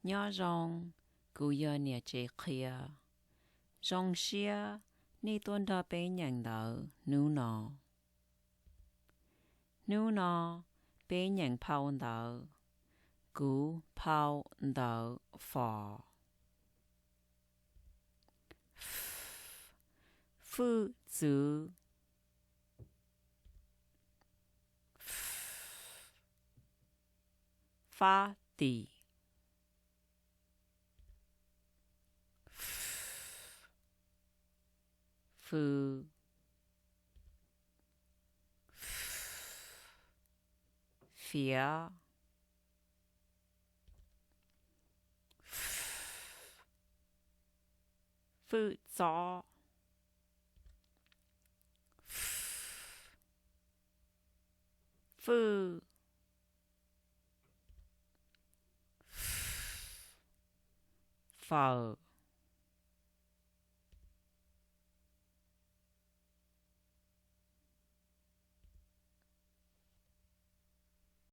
Nyob zoo, kuv yog niam tsev qhia. Zoo siab nej tuaj nrog peb nyeem ntawv hnub no. Hnub no peb nyeem phau ntawv Kuv phau ntawv fos. Fwj txwv. Fab tim. Fw. Fiav. Fwj txob. Fwj. Faws.